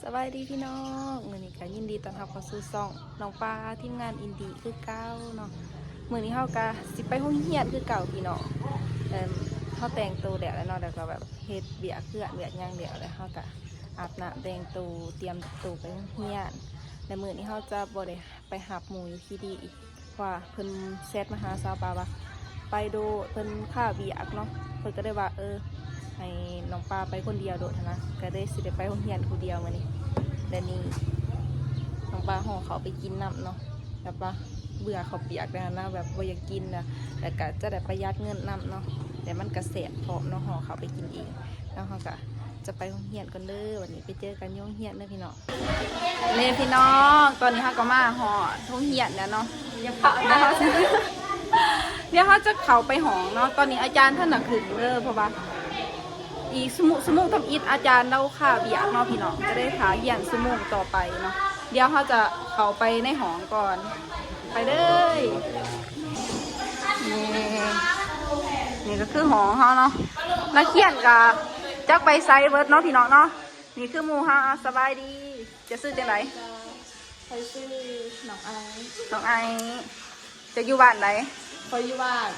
ສະບາຍດີພີ່ນ້ອງ ມື້ນີ້ກໍຍິນດີຕ້ອນຮັບເຂົ້າສູ່ຊ່ອງນ້ອງປາທີມງານອິນດີຄືເກົ່າເນາະ. ມື້ນີ້ເຮົາກໍຊິໄປໂຮງຮຽນຄືເກົ່າພີ່ນ້ອງ. ເອີ່ມ ເຮົາແຕ່ງໂຕແລ້ວແຫຼະເນາະ ແລ້ວກໍແບບເຮັດວຽກເຮືອນວຽກຫຍັງແລ້ວ ແລ້ວເຮົາກໍອາບນ້ຳແຕ່ງໂຕ ຕຽມໂຕໄປໂຮງຮຽນ. ແລະ ມື້ນີ້ເຮົາຈະບໍ່ໄດ້ໄປຮັບໝູ່ຢູ່ຄີດີອີກ ເພາະວ່າເພິ່ນແຊັດມາຫາສາວປາວ່າໄປໂດດ ເພິ່ນຄາວຽກເນາະ. ເພິ່ນກໍເລີຍວ່າ ເອີ ໃຫ້ນ້ອງປາໄປຄົນດຽວໂດດຫັ້ນນະ ກໍເລີຍຊິໄດ້ໄປໂຮງຮຽນຜູ້ດຽວມື້ນີ້. ແລະນີ້ນ້ອງປາຫໍ່ເຂົ້າໄປກິນນຳເນາະ ແບບວ່າເບື່ອເຂົ້າປຽກແລ້ວນະ ແບບບໍ່ຢາກກິນນະ ແລ້ວກໍຈະໄດ້ປະຢັດເງິນນຳເນາະ ແຕ່ມັນກໍແຊບພ້ອມເນາະ ຫໍ່ເຂົ້າໄປກິນເອງ. ແລ້ວເຮົາກໍຈະໄປໂຮງຮຽນກ່ອນເດີ ບັດນີ້ໄປເຈີກັນຢູ່ໂຮງຮຽນເດີພີ່ນ້ອງ. ເດ້ພີ່ນ້ອງ ຕອນນີ້ເຮົາກໍມາຮອດໂຮງຮຽນແລ້ວເນາະ. ດຽວເຮົາຈະ ດຽວເຮົາຈະເຂົ້າໄປຫ້ອງເນາະ. ຕອນນີ້ອາຈານທັນນະຂຶ້ນເດີ ເພາະວ່າອີກຊົ່ວໂມງ ຊົ່ວໂມງທຳອິດອາຈານລາວຄາວຽກເນາະພີ່ນ້ອງ ຈະໄດ້ຖ້າຮຽນຊົ່ວໂມງຕໍ່ໄປເນາະ. ດຽວເຮົາຈະເຂົ້າໄປໃນຫ້ອງກ່ອນ ໄປເລີຍ. ນີ້ ນີ້ກໍຄືຫ້ອງເຮົາເນາະ ນັກຮຽນກໍຈັກໄປໃສເບິດເນາະພີ່ນ້ອງເນາະ. ນີ້ຄືໝູ່ເຮົາ. ສະບາຍດີ ເຈົ້າຊື່ຈັ່ງໃດ? ຂ້ອຍຊື່ນ້ອງໄອ. ນ້ອງໄອ ເຈົ້າຢູ່ບ້ານໃດ? ຂ້ອຍຢູ່ບ້ານ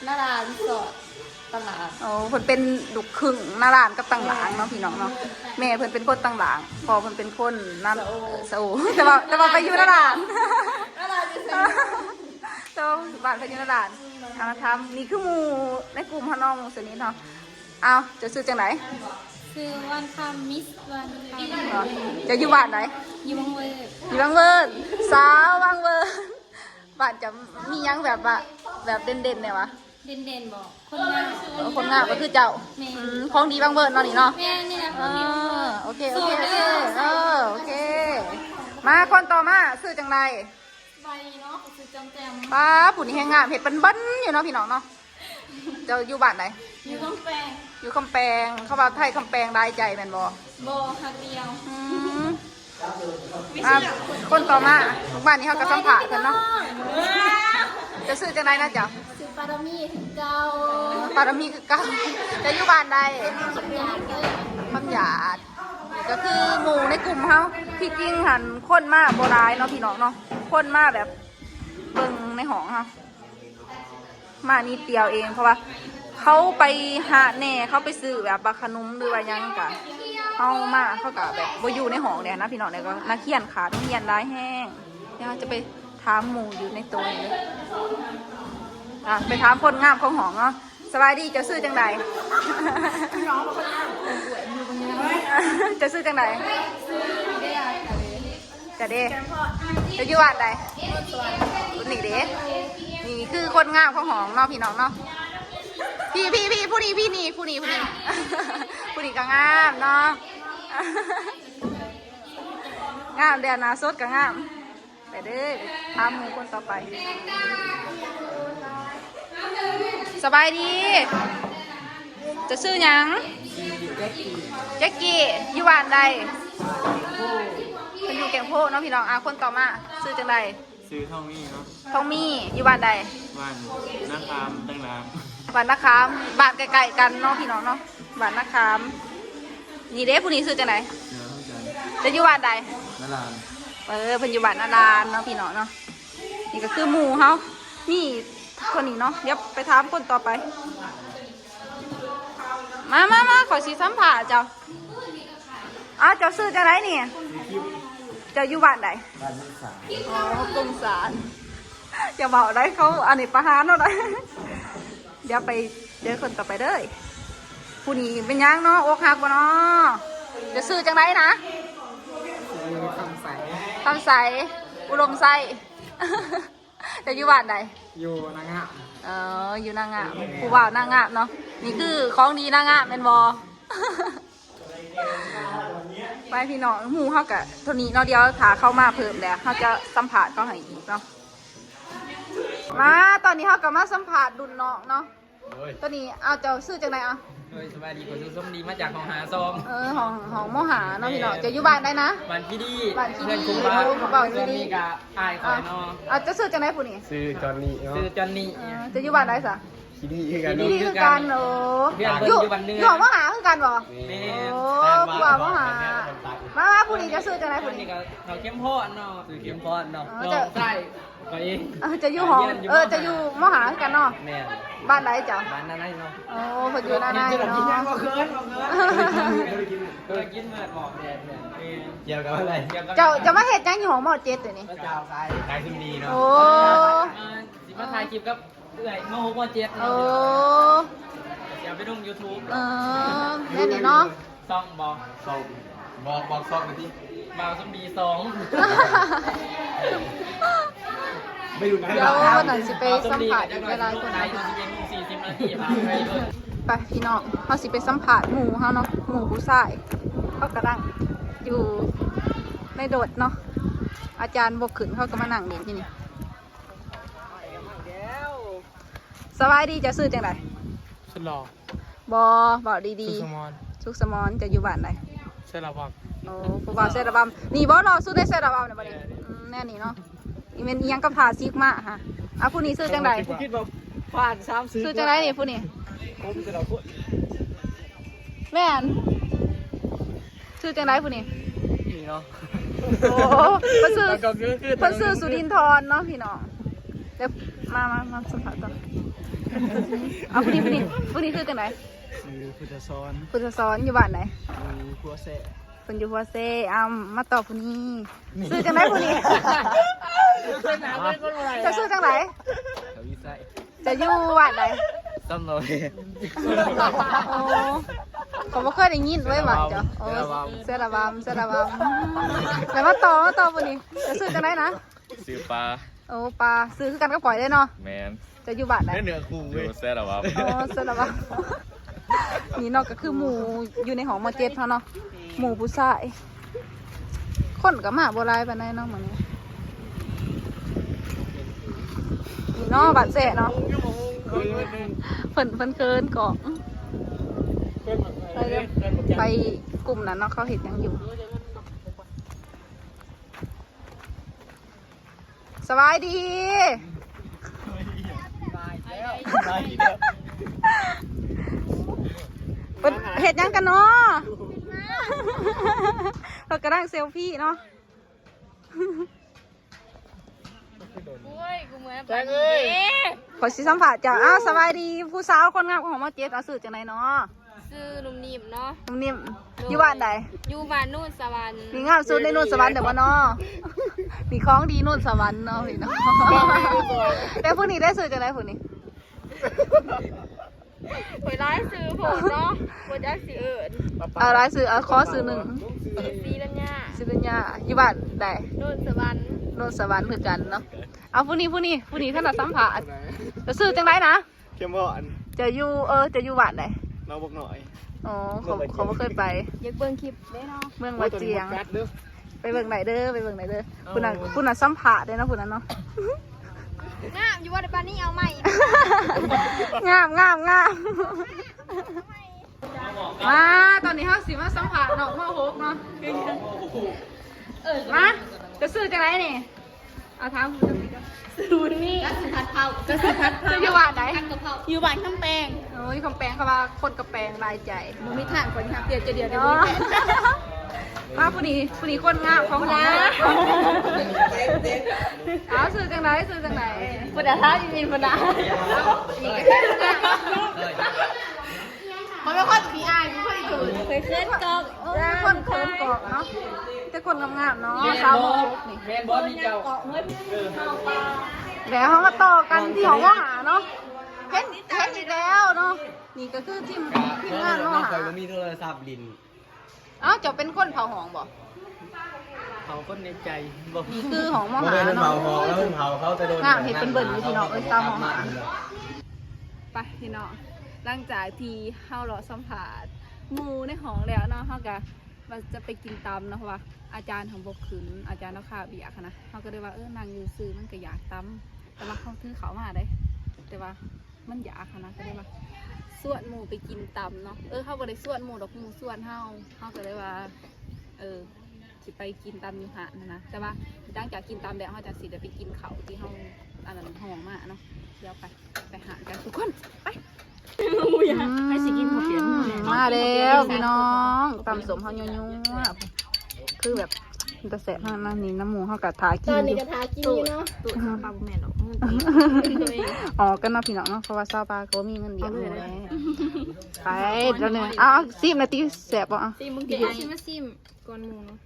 ນາລານ ສອດຕັງຫຼາງ. ໂອ້ ເພິ່ນເປັນລູກຄຶ່ງນາລານກັບຕັງຫຼາງເນາະ ແມ່ນ ພີ່ນ້ອງເນາະ. ແມ່ເພິ່ນເປັນຄົນຕັງຫຼາງ ພໍ່ເພິ່ນເປັນຄົນນາ ສະໂອ ສະໂອ ແຕ່ວ່າ ແຕ່ວ່າໄປຢູ່ນາລານ ນາລານຢູ່ໃສ? ແຕ່ວ່າບ້ານເພິ່ນຢູ່ນາລານ. ອືມ ຖາມ ນີ້ຄືໝູ່ໃນກຸ່ມເຮົາເນາະ ໝູ່ສະໜິດເຮົາ. ອ້າວ ເຈົ້າຊື່ຈັ່ງໃດ? ຊື່ວັນຄຳ ມິສວັນຄຳ. ເຈົ້າຢູ່ບ້ານໃດ? ຢູ່ວັງເວີນ. ຢູ່ວັງເວີນ ສາວວັງເວີນ. ບ້ານເຈົ້າມີຫຍັງແບບວ່າ ແບບເດັ່ນໆແດ່ວະ? ເດັ່ນໆບໍ? ຄົນງາມ. ເອີ ຄົນງາມກໍຄືເຈົ້າ. ແມ່ນ. ອືມ ຂອງດີວັງເວີນເນາະນີ້ເນາະ. ແມ່ນ ນີ້ແຫຼະຂອງດີວັງເວີນ. ເອີ ໂອເຄ ໂອເຄ ໂອເຄ ເອີ ໂອເຄ. ມາຄົນຕໍ່ມາ ຊື່ຈັ່ງໃດ? ສະບາຍດີເນາະ ຂ້ອຍຊື່ຈຳແຈ່ມ. ປ້າ ຜູ້ນີ້ແຮງງາມ ເຮັດເປັນເບັນຢູ່ເນາະ ພີ່ນ້ອງເນາະ. ເຈົ້າຢູ່ບ້ານໃດ? ຢູ່ຄຳແປງ. ຢູ່ຄຳແປງ. ເຂົາວ່າໄທຄຳແປງຫຼາຍໃຈແມ່ນບໍ່? ບໍ່ ຮັກດຽວ. ອືມ ອ່າ ຄົນຕໍ່ມາ ບ້ານນີ້ເຮົາກໍສຳພາດເພິ່ນເນາະ. ເຈົ້າຊື່ຈັ່ງໃດນະເຈົ້າ? ຊື່ປາລະມີຄືເກົ່າ. ເອີ ປາລະມີຄືເກົ່າ. ເຈົ້າຢູ່ບ້ານໃດ? ຄຳຫຍາດເດີ. ຄຳຫຍາດ. ກໍຄືໝູ່ໃນກຸ່ມເຮົາ ທີ່ຈິງຫັ້ນຄົນມາບໍ່ຫຼາຍເນາະ ພີ່ນ້ອງເນາະ. ຄົນມາແບບເບິ່ງໃນຫ້ອງເຮົາ ມານິດດຽວເອງ ເພາະວ່າເຂົາໄປຮ້ານແດ່ ເຂົາໄປຊື້ແບບວ່າຂະໜົມ ຫຼືວ່າຫຍັງກະ ເຮົາມາ ເຂົາກະແບບບໍ່ຢູ່ໃນຫ້ອງແດ່ນະ ພີ່ນ້ອງ. ແລ້ວກໍນັກຮຽນຂາດໂຮງຮຽນຫຼາຍແຮງ. ດຽວເຮົາຈະໄປຖາມໝູ່ຢູ່ໃນໂຕນີ້ເດີ. ອ່ະ ໄປຖາມຄົນງາມຂອງຫ້ອງເນາະ. ສະບາຍດີ ເຈົ້າຊື່ຈັ່ງໃດ? ເຈົ້າຊື່ຈັ່ງໃດ? ຈະເດ້ ເຈົ້າຢູ່ບ້ານໃດ? ນີ້ເດ້ ນີ້ຄືຄົນງາມຂອງຫ້ອງເນາະ ພີ່ນ້ອງເນາະ. ພີ່ ພີ່ ພີ່ ຜູ້ນີ້ ພີ່ນີ້ ຜູ້ນີ້ ຜູ້ນີ້ ຜູ້ນີ້ກໍງາມເນາະ. ງາມແດ່ ໜ້າສົດກໍງາມ. ໄປເດີ ໄປຖາມໝູ່ຄົນຕໍ່ໄປ. ສະບາຍດີ ເຈົ້າຊື່ຫຍັງ? ແຈັກກີ້. ແຈັກກີ້ ຢູ່ບ້ານໃດ? ເພິ່ນຢູ່ແກ້ງໂພເນາະ ພີ່ນ້ອງ. ອ່າ ຄົນຕໍ່ມາ ຊື່ຈັ່ງໃດ? ຊື່ທອງມີເນາະ. ທອງມີ ຢູ່ບ້ານໃດ? ບ້ານນາຄາມ ຕັງຫຼາງ. ບ້ານນາຄາມ ບ້ານໃກ້ໆກັນເນາະ ພີ່ນ້ອງເນາະ. ບ້ານນາຄາມ. ນີ້ເດ້ ຜູ້ນີ້ຊື່ຈັ່ງໃດ? ເຈົ້າຢູ່ບ້ານໃດ? ນາລານ. ເອີ ເພິ່ນຢູ່ບ້ານນາລານເນາະ ພີ່ນ້ອງເນາະ. ນີ້ກໍຄືໝູ່ເຮົາ ມີເທົ່ານີ້ເນາະ. ດຽວໄປຖາມຄົນຕໍ່ໄປ. ມາ ມາ ມາ ຂ້ອຍຊິສຳພາດເຈົ້າ. ອ້າວ ເຈົ້າຊື່ຈັ່ງໃດນີ້? ເຈົ້າຢູ່ບ້ານໃດ? ບ້ານມົງສານ. ອໍ ມົງສານ. ຢ່າເວົ້າໄດ໋ ເຂົາອັນນີ້ປະຫານເຮົາໄດ໋. ດຽວໄປເຈີຄົນຕໍ່ໄປເດີ. ຜູ້ນີ້ເປັນຫຍັງເນາະ ອົກຫັກບໍ່ເນາະ? ເຈົ້າຊື່ຈັ່ງໃດນະ? ຊື່ຄຳໃສ. ຄຳໃສ ອຸດົມໄຊ. ເຈົ້າຢູ່ບ້ານໃດ? ຢູ່ນາງາມ. ເອີ ຢູ່ນາງາມ. ຜູ້ບ່າວນາງາມເນາະ. ນີ້ຄືຂອງດີນາງາມແມ່ນບໍ່? ໄປພີ່ນ້ອງ ໝູ່ເຮົາກະເທົ່ານີ້ເນາະ. ດຽວຖ້າເຂົາມາເພີ່ມແລ້ວ ເຮົາຈະສຳພາດເຂົາໃຫ້ອີກເນາະ. ມາ ຕອນນີ້ເຮົາກໍມາສຳພາດລຸ້ນນ້ອງເນາະ. ໂດຍ ຕອນນີ້ ເອົາ ເຈົ້າຊື່ຈັ່ງໃດ? ເອົາ ໂດຍ ສະບາຍດີ ຂ້ອຍຊື່ສົມດີ ມາຈາກຫ້ອງຫ້າສອງ. ເອີ ຫ້ອງ ຫ້ອງ ມໍຫ້າເນາະ ພີ່ນ້ອງ. ເຈົ້າຢູ່ບ້ານໃດນະ? ບ້ານຄີດີ. ບ້ານຄີດີ. ໂອ້ ຜູ້ບ່າວຄີດີ. ເຈົ້າຊື່ຈັ່ງໃດຜູ້ນີ້? ຊື່ຈອນນີ້ເນາະ. ຊື່ຈອນນີ້. ເຈົ້າຢູ່ບ້ານໃດສະ? ຄີດີຄືກັນ. ຄີດີຄືກັນ. ໂອ້ ຢູ່ ຢູ່ຫ້ອງມໍຫ້າຄືກັນບໍ່? ແມ່ນ. ໂອ້ ຜູ້ບ່າວມໍຫ້າ. ມາ ມາ ຜູ້ ນີ້ເຈົ້າຊື່ຈັ່ງໃດຜູ້ນີ້? ນີ້ກໍເຖົ້າເຂັ້ມພອນເນາະ ຊື່ເຂັ້ມພອນເນາະ ເອີ ນ້ອງຊາຍຂ້ອຍເອງ. ເອີ ເຈົ້າຢູ່ຫ້ອງ ເອີ ເຈົ້າຢູ່ ມໍຫ້າຄືກັນເນາະ? ແມ່ນ. ບ້ານໃດເຈົ້າ? ບ້ານນາໃນເນາະ. ໂອ້ ເພິ່ນຢູ່ນາໃນເນາະ. ບໍ່ເຂີນ ບໍ່ເຂີນ ບໍ່ເຂີນ. ກິນເໝິດບໍ່? ແມ່ນໆ. ກ່ຽວກັບອະໄລ? ເຈົ້າ ເຈົ້າມາເຮັດຫຍັງຢູ່ຫ້ອງ ມໍເຈັດ ດຽວນີ້? ຂາຍຊຸມດີເນາະ. ໂອ້ ເອີ ຊິມາຖ່າຍຄລິບກັບ ເອື້ອຍມໍຫົກມໍເຈັດ. ໂອ້ ຊິເອົາໄປລົງຢູທູບ. ເອີ ແມ່ນນີ້ເນາະ. ຊ່ອງບໍ່? ຊ່ອງ ບອກ ບອກຊ່ອງໜ່ອຍຕິ. ບ່າວຊອມບີສອງ. ໄປຢູ່ໃນ ດຽວນັ້ນຊິໄປສຳພາດອີກຫຼາຍໆຄົນ. ໄປ ໄປພີ່ນ້ອງ ເຮົາຊິໄປສຳພາດໝູ່ເຮົາເນາະ ໝູ່ຜູ້ຊາຍ. ເຂົາກຳລັງຢູ່ໃນລົດເນາະ ອາຈານບໍ່ຂຶ້ນ ເຂົາກໍມານັ່ງຫຼິ້ນຢູ່ນີ້. ສະບາຍດີ ເຈົ້າຊື່ຈັ່ງໃດ? ສຸດຫຼໍ່. ບໍ່ ເວົ້າດີໆ. ສຸກສະໝອນ. ສຸກສະໝອນ. ເຈົ້າຢູ່ບ້ານໃດ? ເຊລະວັງ. ໂອ້ ຜູ້ບ່າວເຊລະວັງ ນີ້ບໍ່ຫຼໍ່ສຸດໃນເຊລະວັງນີ້ບໍ່ນີ້? ແມ່ນ. ອືມ ແນວນີ້ເນາະ. ອີແມ່ນອີ່ຫຍັງກັບທ່າຊິກມາຫາ. ເອົາ ຜູ້ນີ້ຊື່ຈັ່ງໃດ? ຄິດວ່າຜ່ານສາມສິບ. ຊື່ຈັ່ງໃດນີ້ຜູ້ນີ້? ແມ່ນ. ຊື່ຈັ່ງໃດຜູ້ນີ້? ນີ້ເນາະ. ໂອ້ ເພິ່ນຊື່ ເພິ່ນຊື່ສຸລິນທອນເນາະພີ່ນ້ອງ. ດຽວ ມາ ມາ ມາສຳພາດຕໍ່. ເອົາ ຜູ້ນີ້ ຜູ້ນີ້ ຜູ້ນີ້ຊື່ຈັ່ງໃດ? ຊື່ພຸດທະສອນ. ພຸດທະສອນ ຢູ່ບ້ານໃດ? ຢູ່ຫົວແຊ. ເພິ່ນຢູ່ຫົວແຊ. ເອົາ ມາຕໍ່ຜູ້ນີ້. ຊື່ຈັ່ງໃດຜູ້ນີ້? ເຈົ້າຊື່ຈັ່ງໃດ? ທະວີໄຊ. ເຈົ້າຢູ່ບ້ານໃດ? ສຳໂນ. ໂອ້ ເຂົາບໍ່ເຄີຍໄດ້ຍິນເວີ້ຍວ່າເຈົ້າ. ໂອ້ ເຊລະວັງ ເຊລະວັງ. ແລ້ວມາຕໍ່ ມາຕໍ່ຜູ້ນີ້. ເຈົ້າຊື່ຈັ່ງໃດນະ? ຊື່ປາ. ໂອ້ ປາ. ຊື່ຄືກັນກັບຂ້ອຍເລີຍເນາະ. ແມ່ນ. ເຈົ້າຢູ່ບ້ານໃດ? ເໜືອຄູ່ເວີ້ຍ. ຢູ່ເຊລະວັງ. ອໍ ເຊລະວັງ. ນີ້ເນາະ ກໍຄືໝູ່ຢູ່ໃນຫ້ອງ ມໍເຈັດ ເຮົາເນາະ ໝູ່ຜູ້ຊາຍ. ຄົນກໍມາບໍ່ຫຼາຍປານໃດເນາະມື້ນີ້. ນີ້ເນາະ ບ້ານແຊເນາະ. ເພິ່ນ ເພິ່ນເຂີນກ້ອງ. ໄປເດີ ໄປກຸ່ມນັ້ນເນາະ ເຂົາເຮັດຫຍັງຢູ່. ສະບາຍດີ. ເພິ່ນເຮັດຫຍັງກັນເນາະ? ເພິ່ນກຳລັງເຊວພີເນາະ. ໂອ້ຍ ກູເມື່ອຍປານນີ້ເດ້. ຂໍຊິສຳພາດເຈົ້າ. ອ້າວ ສະບາຍດີ ຜູ້ສາວຄົນງາມຂອງໝໍເຈັດ. ເອົາ ຊື່ຈັ່ງໃດເນາະ? ຊື່ນຸ່ມນິ້ມເນາະ. ນຸ່ມນິ້ມ. ໂດຍ. ຢູ່ບ້ານໃດ? ຢູ່ບ້ານໂນນສະຫວັນ. ນີ້ງາມສຸດໃນໂນນສະຫວັນແລ້ວບໍ່ເນາະ? ນີ້ຂອງດີໂນນສະຫວັນເນາະພີ່ນ້ອງ. ແຕ່ຜູ້ນີ້ໄດ້ຊື່ຈັ່ງໃດຜູ້ນີ້? ໂອ້ຍ ຫຼາຍຊື່ໂພດເນາະ ບໍ່ຈັກຊິເອີ້ນ. ເອົາຫຼາຍຊື່ ເອົາຂໍຊື່ໜຶ່ງ. ຊື່ສີລັນຍາ. ສີລັນຍາ. ຢູ່ບ້ານໃດ? ໂນນສະຫວັນ. ໂນນສະຫວັນຄືກັນເນາະ. ເອົາ ຜູ້ນີ້ ຜູ້ນີ້ ຜູ້ນີ້ທ່ານນະສຳພາດ. ເຈົ້າຊື່ຈັ່ງໃດນະ? ເຂັ້ມພອນ. ເຈົ້າຢູ່ ເອີ ເຈົ້າຢູ່ບ້ານໃດ? ໜອງບົກນ້ອຍ. ອໍ ເຂົາ ເຂົາບໍ່ເຄີຍໄປ. ຢາກເບິ່ງຄລິບເດ້ເນາະ. ເມືອງວັດຈຽງ. ໂອ້ຍ ໂຕນີ້ມັນແປດເດີ້. ໄປເບິ່ງໄດ້ເດີ ໄປເບິ່ງໄດ້ເດີ. ເອົາ ຜູ້ນັ້ນ ຜູ້ນັ້ນສຳພາດເດ້ເນາະ ຜູ້ນັ້ນເນາະ. ງາມຢູ່ບໍ່ ໄດ້ປານນີ້ເອົາໃໝ່. ງາມ ງາມ ງາມ. ມາ ຕອນນີ້ເຮົາຊິມາສຳພາດນ້ອງ ມໍຫົກ ເນາະ. ເອີ ມາ ເຈົ້າຊື່ຈັ່ງໃດນີ້? ເອົາ ຖາມຜູ້ເຈົ້ານີ້ກ່ອນ. ຊື່ບຸນມີ. ກະຊື່ຜັດເຂົ້າ. ກະຊື່ຜັດເຂົ້າ. ເຈົ້າຢູ່ບ້ານໃດ? ກະເຂົ້າ. ຢູ່ບ້ານຄຳແປງ. ໂອ້ຍ ຄຳແປງ ເຂົາວ່າຄົນກະແປງຫຼາຍໃຈ. ບໍ່ມີທາງ ຂ້ອຍຫາປ່ຽນເທື່ອດຽວ. ອໍ ມາຜູ້ນີ້ ຜູ້ນີ້ຄົນງາມຂອງເຮົາ. ເອົາ ຊື່ຈັ່ງໃດ? ຊື່ຈັ່ງໃດ? ບໍ່ໄດ້ຖາມອີ່ມີບໍ່ໄດ້. ຂ້ອຍເປັນຄົນຂີ້ອາຍ ບໍ່ຄ່ອຍເຂີນ. ຂ້ອຍເຂີນກ້ອງ. ເອີ ເປັນຄົນເຂີນກ້ອງເນາະ. ແຕ່ຄົນງາມໆເນາະ ສາວມໍຫົກນີ້. ແມ່ນບໍ່ນີ້ເຈົ້າ? ເອີ ແລ້ວເຮົາມາຕໍ່ກັນທີ່ຫ້ອງມໍຫ້າເນາະ. ເຫັນ ເຫັນອີກແລ້ວເນາະ. ນີ້ກໍຄືທີມ ທີມງານມໍຫ້າ. ຂ້ອຍບໍ່ມີໂທລະສັບຫຼິ້ນ. ເອົ້າ ເຈົ້າເປັນຄົນເຝົ້າຫ້ອງບໍ່? ເຝົ້າຄົນໃນໃຈ. ບໍ່ ນີ້ຄືຫ້ອງມໍຫ້າເນາະ. ເຝົ້າຫ້ອງແລ້ວເຝົ້າເຂົາແຕ່ໂດນ. ງາມ ເຫັນເພິ່ນເບິ່ງຢູ່ພີ່ນ້ອງເອີຍ ສາວມໍຫ້າ. ໄປພີ່ນ້ອງ ຫຼັງຈາກທີ່ເຮົາເລາະສຳພາດໝູ່ໃນຫ້ອງແລ້ວເນາະ ເຮົາກໍວ່າຈະໄປກິນຕຳເນາະ ເພາະວ່າອາຈານເຮົາບໍ່ຂຶ້ນ ອາຈານເຮົາຄາວຽກຫັ້ນນະ. ເຮົາກໍເລີຍວ່າ ເອີ ນັ່ງຢູ່ຊື່ມັນກໍຢາກຕຳ ແຕ່ວ່າເຮົາຖືເຂົ້າມາເດ້ ແຕ່ວ່າ ມັນຢາກຫັ້ນນະ ກໍເລີຍວ່າຊວນໝູ່ໄປກິນຕຳເນາະ. ເອີ ເຮົາບໍ່ໄດ້ຊວນໝູ່ດອກ ໝູ່ຊວນເຮົາ. ເຮົາກໍເລີຍວ່າ ເອີ ຊິໄປກິນຕຳຢູ່ຫັ້ນຫັ້ນນະ. ແຕ່ວ່າຫຼັງຈາກກິນຕຳແລ້ວ ເຮົາຈັ່ງຊິໄດ້ໄປກິນເຂົ້າທີ່ເຮົາ ອັນນັ້ນ ຫ້ອງມາເນາະ. ດຽວໄປ ໄປຫາກັນທຸກຄົນ ໄປ. ອືມ ໃຜຊິກິນເຂົ້າປຽກ? ມາແລ້ວພີ່ນ້ອງ ຕຳສົ້ມເຮົາຍົວໆ ເຄີ ຄືແບບ ເປັນຕາແຊບຂະໜາດນັ້ນນີ້ ນ້ຳໝູເຮົາກໍຖ້າກິນຢູ່ ຕອນນີ້ກໍຖ້າກິນຢູ່ເນາະ ຕູ້ຊາວປາບໍ່ແມ່ນດອກ ເງິນກີບ ໂດຍ ອອກກັນເນາະພີ່ນ້ອງເນາະ ເພາະວ່າຊາວປາກໍບໍ່ມີເງິນລ້ຽງໝູແລ້ວ ໄປ ດຽວນີ້ ເອົາ ຊີມແດ່ຕິ ແຊບບໍ່ ເອົາ ຊີມເບິ່ງຕິ ຊິມ ຊິມກ່ອນໝູເນາະ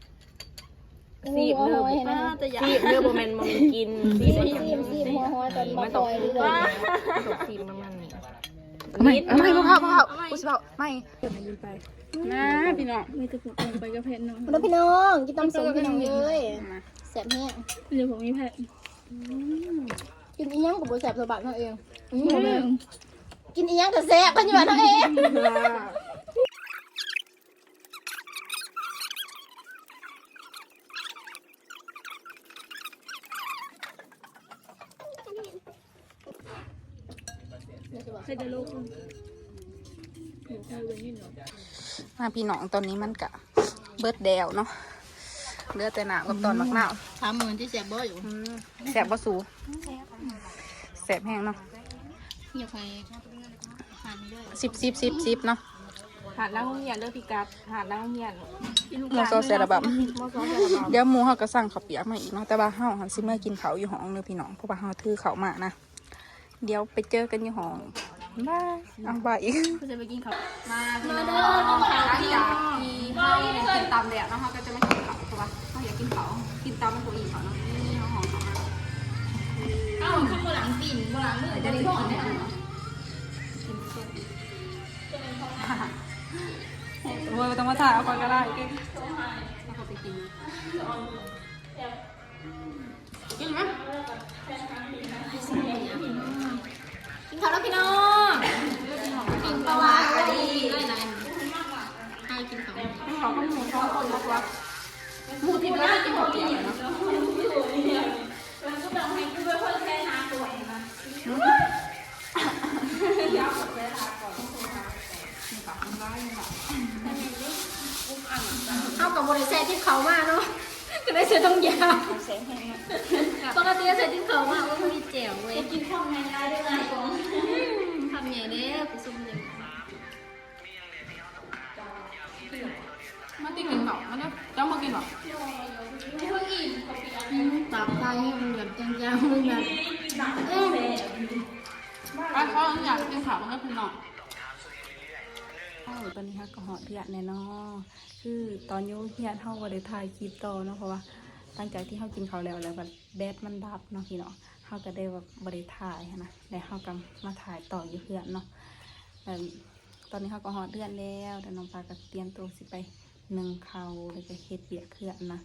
ຊີມເດີ ໂອ້ຍ ອ່າ ແຕ່ຢາກ ຊີມເດີ ບໍ່ແມ່ນ ບໍ່ແມ່ນກິນ ຊີມ ຊີມ ຊີມ ຫົວ ຫົວ ຕອນບໍ່ປ່ອຍເລີຍ ມັນຕ້ອງຊີມປະມານນີ້ ເອົາໃໝ່ ເອົາໃໝ່ ບໍ່ເອົາ ບໍ່ເອົາ ເອົາໃໝ່ ກູຊິເວົ້າໃໝ່ ນະພີ່ນ້ອງ ມີແຕ່ຜູ້ອອກໄປກັບແພດນ້ອງ ເດີພີ່ນ້ອງ ກິນຕຳສົ້ມພີ່ນ້ອງເອີຍ ມາ ແຊບແຮງ ດຽວຜົມມີແພດ ອືມ ກິນອີ່ຫຍັງກໍບໍ່ແຊບເທົ່າບ້ານເຮົາເອງ ອືມ ອືມ ກິນອີ່ຫຍັງກໍແຊບ ຄັນຢູ່ບ້ານເຮົາເອງ ມາພີ່ນ້ອງ ຕອນນີ້ມັນກະເບິດແລ້ວເນາະ ເຫຼືອແຕ່ນ້ຳກັບຕອນໝາກນາວ ຖາມມື້ທີ່ແຊບບໍ່ຢູ່ ອືມ ແຊບບໍ່ສູ ແຊບແຮງເນາະ ຍົກໃຫ້ ສິບ ສິບ ສິບ ສິບ ເນາະ ຫາດຫຼັງໂຮງຮຽນເດີ ພິກັດຫາດຫຼັງໂຮງຮຽນ ມສ ແສນລະບຳ ມສ ແສນລະບຳ ດຽວໝູ່ເຮົາກໍສັ່ງເຂົ້າປຽກມາອີກເນາະ ແຕ່ວ່າເຮົາຫັ້ນຊິເມືອກິນເຂົ້າຢູ່ຫ້ອງເດີພີ່ນ້ອງ ເພາະວ່າເຮົາຖືເຂົ້າມານະ ດຽວໄປເຈີກັນຢູ່ຫ້ອງ ບາຍ ເອົາ ບາຍອີກ ເພິ່ນຈະໄປກິນເຂົ້າ ມາພີ່ນ້ອງ ຫຼັງຈາກທີ່ເຮົາກິນຕຳແລ້ວເນາະ ເຮົາກໍຈະມາກິນເຂົ້າ ເພາະວ່າເຮົາຢາກກິນເຂົ້າ ກິນຕຳມັນບໍ່ອີ່ມເຂົ້າເນາະ ນີ້ເຮົາຫໍ່ເຂົ້າມາ ເອົ້າ ຄັນບໍ່ລ້າງຕີນ ບໍ່ລ້າງມື ຈະໄດ້ນອນໄດ້ເນາະ ກິນສົດ ໂອ້ຍ ບໍ່ຕ້ອງມາຖ່າຍເອົາຂ້ອຍກໍໄດ້ ເກັ່ງ ເອົາຂ້ອຍໄປກິນ ກິນໄໝ? ກິນເຂົ້າແລ້ວພີ່ນ້ອງ ກິນປາວານ ກິນໄດ້ຫຼາຍ ໃຫ້ກິນເຂົ້າ ກິນເຂົ້າກັບໝູ່ສອງຄົນດີກວ່າ ໝູ່ທີ່ເຫຼືອໄປກິນເຂົ້າປຽກເນາະ ເຮົາກໍບໍ່ໄດ້ໃສ່ຕິບເຂົ້າມາເນາະ ກໍໄດ້ໃສ່ຖົງຢາງ ແຊບແຮງເນາະ ປົກກະຕິໃສ່ຕິບເຂົ້າມາ ໂອ້ຍ ມີແຈ່ວເວີຍ ກິນຄຳໃຫຍ່ຫຼາຍເດີ້ ອືມ ຄຳໃຫຍ່ເດີ້ ຜູ້ຊົມເດ້ ມາຕິ ກິນເຂົ້າ ມາເດີ້ ເຈົ້າບໍ່ກິນບໍ່? ອືມ ປາກໄຂ່ມັນແບບຈາງໆ ມັນແບບ ອືມ ໄປ ຂໍອະນຸຍາດໄປກິນເຂົ້າເດີ້ພີ່ນ້ອງ ເອົ້າ ຕອນນີ້ເຮົາກໍຮອດເຮືອນແລ້ວເນາະ ຄືຕອນຢູ່ເຮືອນເຮົາບໍ່ໄດ້ຖ່າຍຄລິບຕໍ່ເນາະ ເພາະວ່າຫຼັງຈາກທີ່ເຮົາກິນເຂົ້າແລ້ວ ແລ້ວບັດແບັດມັນດັບເນາະພີ່ນ້ອງ ເຮົາກໍໄດ້ແບບບໍ່ໄດ້ຖ່າຍຫັ້ນນະ ແລ້ວເຮົາກໍມາຖ່າຍຕໍ່ຢູ່ເຮືອນເນາະ ແລ້ວຕອນນີ້ເຮົາກໍຮອດເຮືອນແລ້ວ ແລ້ວນ້ອງປາກໍຕຽມຕົວຊິໄປ ໜຶ້ງເຂົ້າ ແລ້ວກໍເຮັດວຽກເຮືອນນະ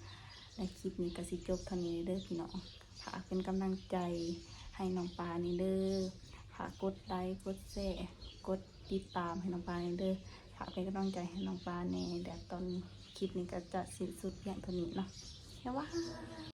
ແລະ ຄລິບນີ້ກໍຊິຈົບເທົ່ານີ້ເດີ້ພີ່ນ້ອງ ຝາກເປັນກຳລັງໃຈໃຫ້ນ້ອງປາແດ່ເດີ້ ຝາກກົດໄລ ກົດແຊ ກົດຕິດຕາມໃຫ້ນ້ອງປາແດ່ເດີ້ ຝາກເປັນກຳລັງໃຈໃຫ້ນ້ອງປາແດ່ ແລ້ວຕອນນີ້ຄລິບນີ້ກໍຈະສິ້ນສຸດພຽງເທົ່ານີ້ເນາະ ບາຍບາຍ.